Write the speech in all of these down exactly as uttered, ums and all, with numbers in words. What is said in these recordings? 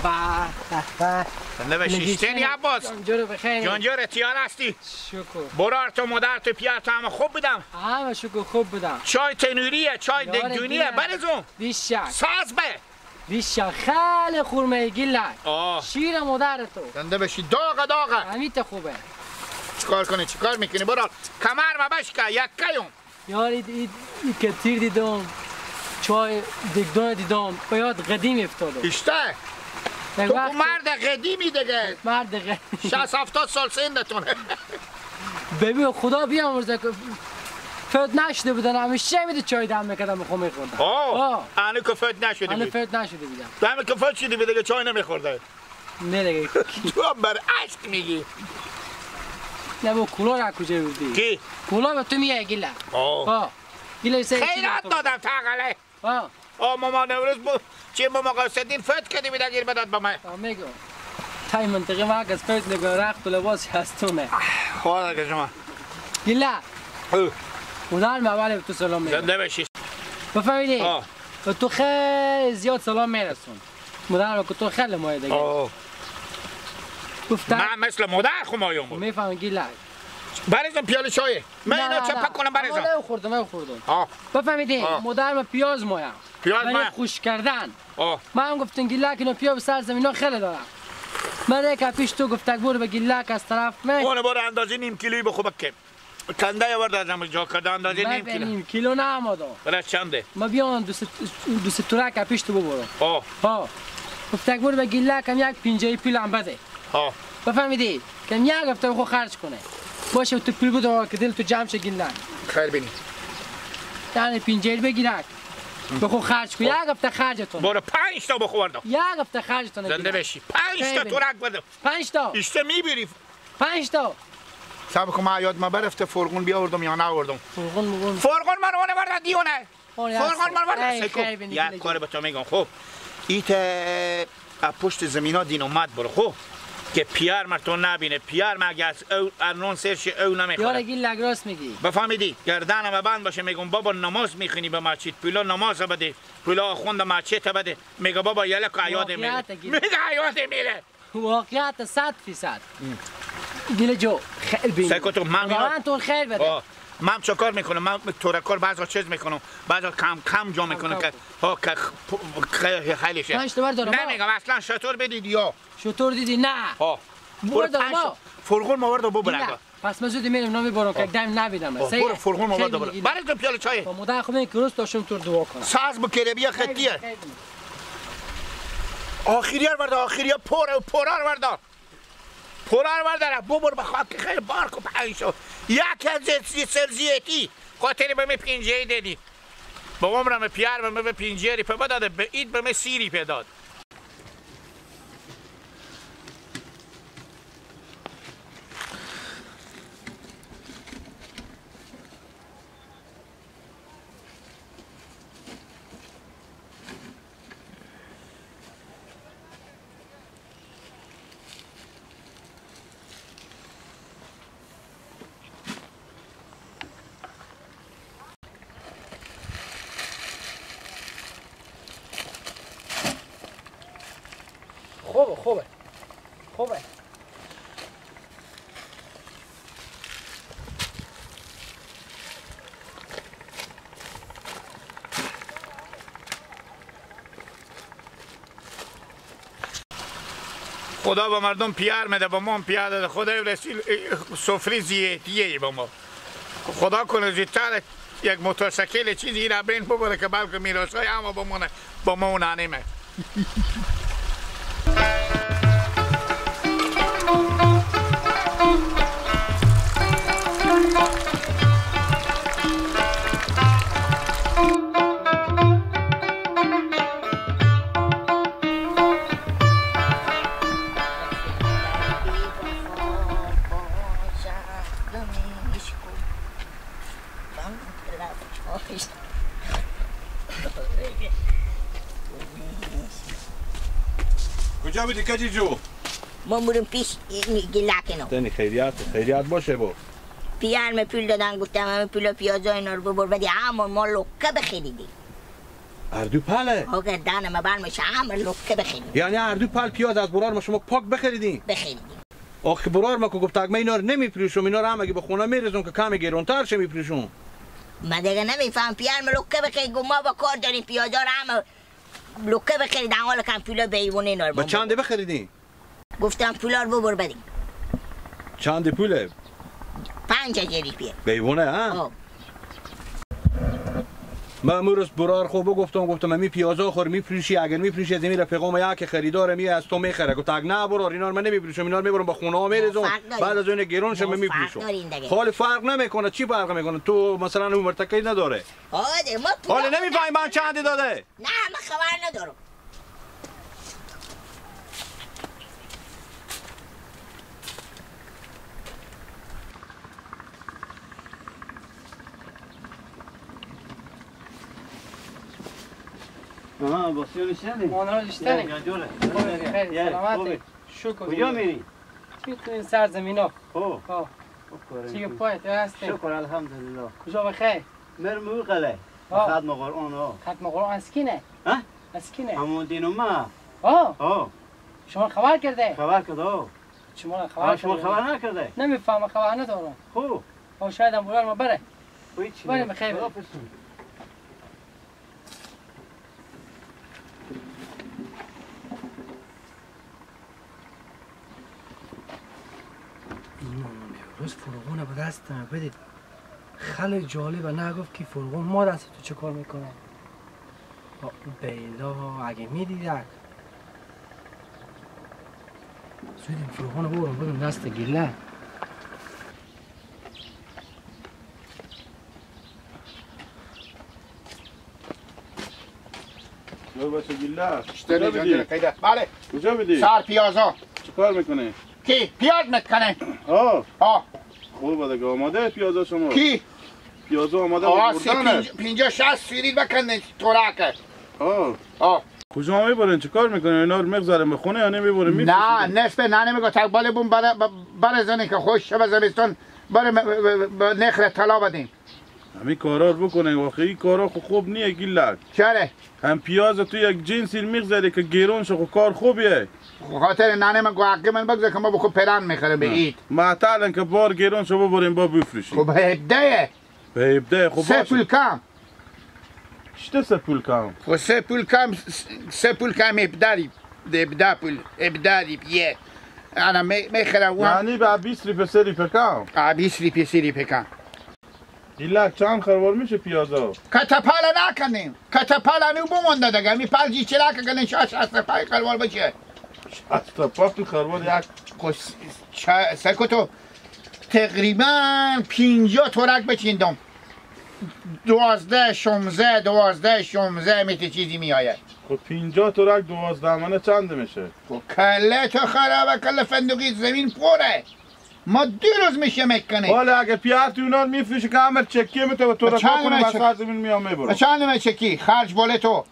به، به، به. زنده باشی. لگی شتری شما. عباس. جان جور بخیر. جان جور، تیار هستی؟ شکر. برار تو، مادر تو، پیار تو همه خوب بودم؟ همه شکر خوب بودم. چای تنوریه، چای یار دگدونیه، دیگه. برزون. بیشک. ساز به. بیشک. خیلی خورمه گیلک. آه. شیر مادر تو. زنده باشی. داغه، داغه. همیت خوبه. چیکار کنی، چیکار می‌کنی؟ برار. کمر مبشکه، یکه یوم. یار، ای، ای، ای کتیر دیدم، چای دگدان دیدم، به یاد قدیم افتادم. اشته. یک تو وقت مرد قدیمی دیگه. مرد قدیم. شصت هفتاد سال سندتونه. ببین، خدا بیامرزه که فوت نشده بودن، همیشه می‌ده چای دم می‌کردم، خو می‌خوردم. آه. آه. انو که فوت نشده هنو بود. فوت نشده بودم. تو همه که فوت شده بود دیگه چای نمی‌خورده. نه دیگه. تو هم برعکس می‌گی. نه، با کولا را کجا بودی؟ کی؟ کولا به تو میگه گیله. آه. آه. گیله سه خیرات دادم تا غله. آه. آه، ماما نوروز بو-، چی ماما غوث‌الدین فوت کردی بود اگیر بداد به من. آه، میگم. تای منطقه ما کس فوت نگه رخت و لباس هستونه. خدا که شما. گیله. او. اونال ما والے تو سلام میگم. زنده باشی. بفهمیدی؟ آه. و تو خیلی زیاد سلام می‌رسون. مادر که تو خیلی مایه دیگه. آه. گفتن من مثل مادر خو مایه بود. می‌فهمی گیلک. بریزم پیاله چایه. من نه، اینا نه، چه نه. پک کنم بریزم؟ آماده خوردم، من خوردم. آه. بفهمیدی؟ آه. مادر ما پیاز مایه. پیاز برای مایه. خوش کردن. آه. من هم گفتم گیلک اینا پیاز سر زمینا خیلی دارم. من یک پیش تو گفتک برو به گیلک از طرف من. اون برو اندازه نیم کیلویی به خوبک کن. کنده یا ورد از همه جا کرده، اندازهٔ من نیم به کیلو. نیم کیلو نه آماده. برای چنده؟ ما بیان دو سه، دو سه تورک پیش تو ببرم. آه. ها. گفتک برو به گیلک هم یک پنجاهی پیل هم بده. آه. بفهمیدی؟ که یک هفته خو خرج کنه. باشه، تو پیل بده که دل تو جمع شه گیلک. خیر بینی. یعنی پنجاهی بگیرک. به خو خرج کن. خب. یک هفته خرجتون. برو پنج تا به خو وردا. یک هفته خرجتون زنده گیلک. بشی. پنج تا خیر بینی. تورک بده. پنج تا. اشته می‌بری. پنج تا. صبر کن، من یاد ما برفته، فرغون بیاوردم یا ناوردم؟ فرغون مگون. فرغون من اونه ورد دیونه. اون فرغون من ورد ای، سیکو. خیر بینی، یک کار به تو میگم، خب. ایت ا پشت زمینا دین اومد برو، خب. که پیار مر تو نبینه، پیار مر اگه از او ارنون سر شه، او نمیخوره. یار گیلک راست میگی. بفهمیدی؟ گردن ما بند باشه، میگم بابا نماز میخونی به مسجد، پولا نماز بده، پولا آخوند مسجد بده. میگه بابا یلک عیاد میره. واقعیت گیلک. میگه عیاد میره. واقعیت صد فیصد. ام. گیلک جو، خیر بینی. سعی کن تو، من اینا خداوند تو خیر بده. آه. من چه کار می‌کنم؟ من تورکار بعضا چیز می‌کنم، بعضا کم کم جا کم می‌کنم کم که، کن. ها، که خ-، پ-، که خیلی شه. پنج تا بردارم، ها. نمی‌گم، اصلاً شطور بدید یا. شطور دیدی؟ نه. ها. برو بردارم، پنج تا. ها. فرغون ما ورد ببر. نه. پس من زود میرم نامی بارم که آه. دم نبیدم. آه، سه. برو فرغون آمد خیلی برو. می‌گیرم. برای تو پیاله چای. با مادر خو می‌گم که روز داشتم تو رو دعا کنم. ساز بکره بیا خیلی، خطیه. خیلی. آخری ار ورده، آخری ار پر، پر ار ورده. پر ار ورده را ببر به خاک خیر بار کو پنج شو. یک از سی سر زیتی. خاطر به می پنجه دادی. به عمرم پیار به می به پنجه ری په بداده، به عید به می سی ری په داد. خوبه، خوبه. خوبه. خدا به مردم پیار می‌ده، به ما هم پیار داده. خدا رسول، اه، سفره زیتیه به ما. خدا کنه زودتر یک موتورسیکل چیزی را بین ببره که بلکه میراثای اما بمونه، با ما اون انیمه. کجا بودی کجی جو؟ ما بریم پیش گیلک اینا. تنی خیریت، خیریت باشه با. پیار می پول دادن، گفتم همه پول و پیازا اینا رو ببر، بدی همون ما لقه بخریدی. هر دو پله؟ آقا، دانه ما بر میشه همه لکه بخریدیم. یعنی هر دو پل پیاز از برار ما شما پاک بخریدین؟ بخریدیم. آخه برار ما که گفت، اگه من اینا رو نمی‌فروشم، اینا رو هم اگه به خونه می‌ریزم که کم گرونتر شه می‌فروشم. من دیگه نمی‌فهم، پیار ما لکه بخرید، گو ما با کار داریم، پیازا رو همه لکه بخرید، حال کم پولا به ایوونه اینا رو به ما چند بده. بخریدین؟ گفتم پولار ببر بدیم. چند پوله؟ پنج هزار روپیه. بیوونه، ها؟ آه. من امروز برار خو بگفتم، گفتم: «امی پیازا خور می‌فروشی؟ اگر می‌فروشی، از امی رفیقام یا که خریدار می از تو می‌خره.» گفت: «اگه نه برار، اینا رو من نمی‌فروشم، اینا رو می‌برم به خونه ها می‌ریزم. فرق داره. بعد از اون گرون شه ما می‌فروشم.» فرق داره این دیگه. حال فرق نمی‌کنه، چی فرق می‌کنه؟ تو مثلاً اون مرتکه نداره. آه، دیگه ما پول حال نمی‌فهمی من چندی داده؟ نه، من خبر ندارم. آها، باسیان نشتنی؟ آنها نشتنی؟ یا، یا، جوره. خیر، یا، سلامتی. خوبی؟ شکر. کجا میری؟ می‌تونیم سر زمین ها. خب. ها. خب، کارم چی کن. پایت هستی؟ شکر، الحمدلله. کجا بخیر؟ مر موقله. ها. ختم قرآن ها. ختم قرآن از کی نه؟ ها؟ از کی نه؟ همون دین ما. ها. ها. شما خبر کرده؟ خبر کرده ها. شما خبر ها، شما کرده؟ خبر نکرده؟ نمی‌فهمم، خبر ندارم. خب. ها، شاید هم بلال ما بره. خب، هیچ بره نه. بخیر. خدا پسون. ایمان امروز فرغون به دست بدید. خیلی جالبه، نگفت که فرغون ما دست تو چه کار می‌کنه؟ با بیلا اگه می‌دیدک. زود این فرغون رو ببرم بدم دست گله. یا بچه گیلک. اشتری کجا جان می‌دی؟ دل قیده. بله. کجا می‌دی؟ سر پیازا. چه کار می‌کنی؟ کی؟ پیاز می‌کنه. آه. آه. خوبه دیگه، آماده پیازا شما؟ کی؟ پیازا آماده آه، بود سی، بردنه. پنج-، پنجاه شصت سیری بکنه تورکه. آه. آه. کجا می‌برین؟ چه کار می‌کنین؟ اینا رو می‌گذارین به خونه یا نمی‌برین نه، می‌فروشین؟ نصف نه نمی‌گو، تک باله بوم بره، ب-، بره زنی که خوش شبه زمستان بره م-، ب-، ب-، ب-، نخره طلا بدیم. همین کارا رو بکنین، واقعی کارا خو خوب نیه گیلک. چره؟ هم پیاز تو یک جنسی می‌گذاری که گرون شو، خو کار خوبیه. خو خاطر ننه من گو حقی من بگذار که ما بخو پرن می‌خرم به نه. عید. معطلن که بار گرون شو ببرین با بفروشین. خب هبده. به هبده، خب سه باشه. پول کم. چطور سه پول کم؟ خب سه پول کم، س-، سه پول کم هبده ری-، هبده پول، هبده ری بیه. انا می-، می‌خرم اون. یعنی به بیست ری پسری پکم؟ آه، بیست ری پسری پکم. گیلک چند خروار می‌شه پیازا؟ کتپل نکنیم. کتپل هنو بمونده دیگه. همی پنج چلک کنه شش شصت پنج خروار بشه. شصت پنج خروار یک. خب س-، چه، سکتو تقریباً پنجاه تورک بچیندم. دوازده، شانزده، دوازده، شانزده می‌تی چیزی می‌آید. خب پنجاه تورک دوازده منه چند می‌شه؟ خب کله تو خرابه، کله فندقی زمین پره. ما دو روز می‌شه می‌کنه. حالا اگه پیار تو اونا رو می‌فروشی که همه چکی می‌ته و تو را چند کنه می‌شه؟ بس از زمین میام می‌برم. چند می‌شه کی؟ خرج باله تو.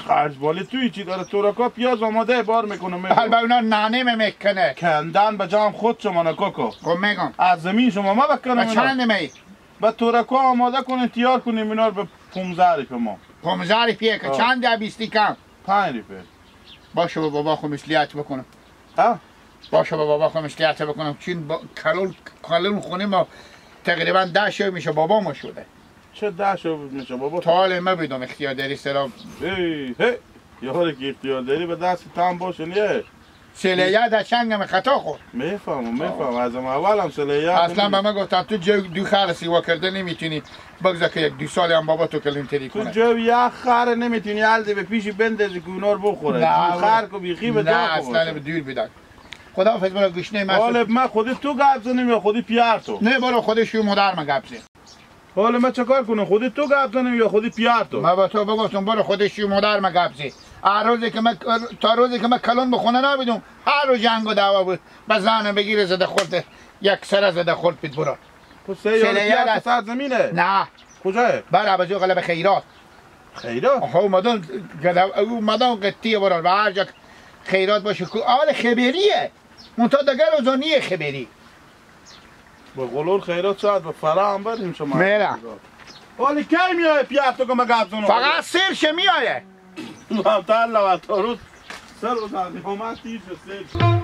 خرج باله توی چی داره؟ تو را کا پیاز آماده بار می‌کنه می‌برم. حال به اونا ننه می‌کنه. کندن به جام خود شما نکاکا. خب می‌گم. از زمین شما ما بکنم و اینا. چند می؟ به تو را کا آماده کنیم، تیار کنیم اینا رو به پونزده روپیه ما. پونزده روپیه که آه. چند بیستی کم؟ پنج روپیه. باشه با بابا خو مصلحت بکنم. ها؟ باشه با بابا خو مصلحت بکنم. چون با کلون، کلون خونه ما تقریباً ده شو می‌شه بابا ما شده. چه ده شو می‌شه بابا؟ تا حال ما بدم اختیار داری سلام. هی، هی. یه حالی که اختیار داری به دست تام باشه نیه. سلیه در چنگم خطا خورد. می‌فهمم، می‌فهمم. از هم اول هم سلیه اصلاً به من گفتن تو جو دو خر سیوا کرده نمی‌تونی. بگذار که یک دو سال هم بابا تو کلونتری تو کنه. جو یک خر نمی‌تونی حل دی به پیشی بندازی که اونا رو بخوره. نه، جو خر که بیخی به جا نه، اصلاً خورده. به دور بدن. خداحافظ، برو گشنه مست. غالب، من خودی تو گپ زنیم یا خودی پیار تو؟ نه، برو خودی شو مادر من گپ زن. حالا من چه کار کنم؟ خودی تو گپ زنیم یا خودی پیار تو؟ من با تو بگفتم برو خودی شو مادر من گپ زن. هر روزی که من، تا روزی که من کلون به خونه نبودم، هر روز جنگ و دعوا بود. به زنم بگیره زده خورد، یک سره زده خورد بید برو. تو سه یار سلیه پیار تو دست. سر زمینه؟ نه. کجایه؟ بله، به جو غلب خیرات. خیرات؟ آها، اومدن گلو-، او اومدن قطعی برار. به هر جا خیرات باشه، کو-، آل خبریه. منتها دگر روزا نیه خبری. به غلول خیرات شاید به فرا هم بریم شما. می‌رم. ولی کی میایه پیاتو که مگاب زنو؟ فقط سیر شه میایه. تا الله و تا روز سر و زمین همه تیز سیر.